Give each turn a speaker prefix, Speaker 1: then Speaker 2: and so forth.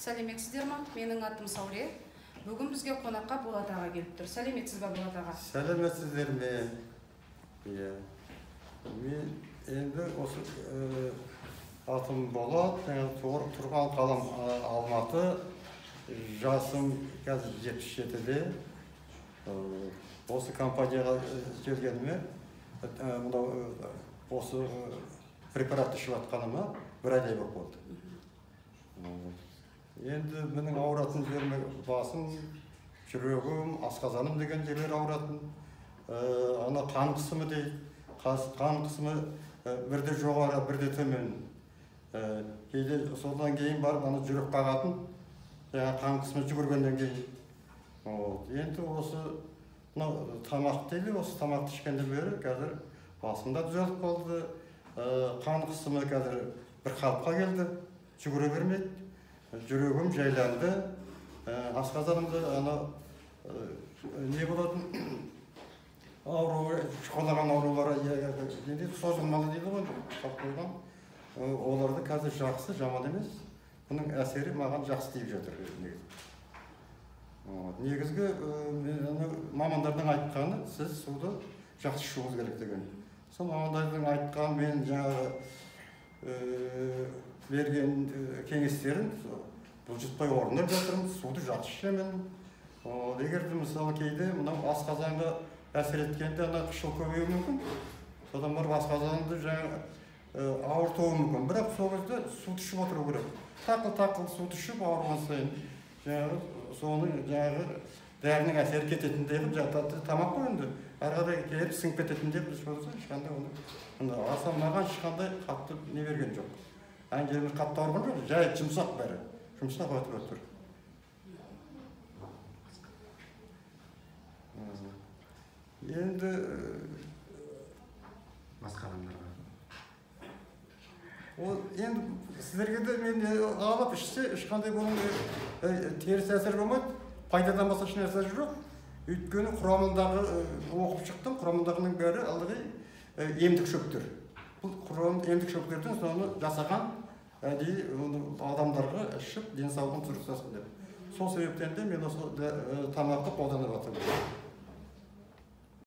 Speaker 1: Сәлеметсіздер ма? Менің атым Сәуле. Бүгін бізге қонаққа Болат аға келіп тұр. Сәлеметсіз ба, Болат аға?
Speaker 2: Сәлеметсіздер ме? Иә. Мен енді осы атым Болат, тұрған қалам Алматы, жасым қазір 77-де. Осы компанияға келгеніме, мынау осы препаратты ішіп жатқаныма бір айдай болып болды. Енді менің ауыратын жерім басым, жүрегім, асқазаным деген жерлер ауыратын. Ана қан қысымы дейді, қан қысымы бірде жоғары, бірде төмен. Кейде содан кейін барып ана жүрек қағатын, жаңа қан қысымы жүгіргеннен кейін. Енді осы мынау тамақ дейді, осы тамақты ішкеннен бері қазір басым да түзеліп қалды. Қан қысымы қазір бір қалыпқа келді, жүгіре бермейді. Жүрегім жайланды, асқазанымда ана не болатын ауру, шұқылаған аурулар, не дейді, созылмалы дейді ғой, қалып қойған. Оларды қазір жақсы, жаман емес. Бұның әсері маған жақсы тиіп жатыр негізі. Негізгі мамандардың айтқаны, сіз суды жақсы ішуіңіз керек деген. Сол мамандардың айтқан, мен жаңағы берген кеңестерін бұлжытпай орындап жатырмын, суды жақсы ішемін. Егер де мысалы кейде мынау асқазанға әсер еткенде ана қышқыл көбеюі мүмкін. Содан барып асқазанды жаңа ауыртуы мүмкін. Бірақ сол кезде суды ішіп отыру керек. Тақыл-тақыл суды ішіп ауырған сайын жаңағы соның жаңағы дәрінің әсері кететіндей қылып жаңағы тамақ қой енді әрі қарай келіп сіңіп кететіндей қылып ішіп отырса, ешқандай оны аса маған ешқандай қатты не берген жоқ. Әңгіме қатты ауырған жоқ, жай жұмсақ бәрі. Жұмсақ өтіп отыр. Енді
Speaker 3: басқа адамдарға.
Speaker 2: Ол енді сіздерге де мен алып ішсе ешқандай бұның теріс әсері болмайды. Пайдадан басқа еш нәрсе жоқ. Өйткені құрамындағы оқып шықтым, құрамындағының бәрі ылғи емдік шөптер. Бұл құрам емдік шөптерден соны жасаған әдейі оны адамдарға ішіп денсаулығын дұрыстасын деп. Сол себептен де мен осы тамақты қолданып жатырмын.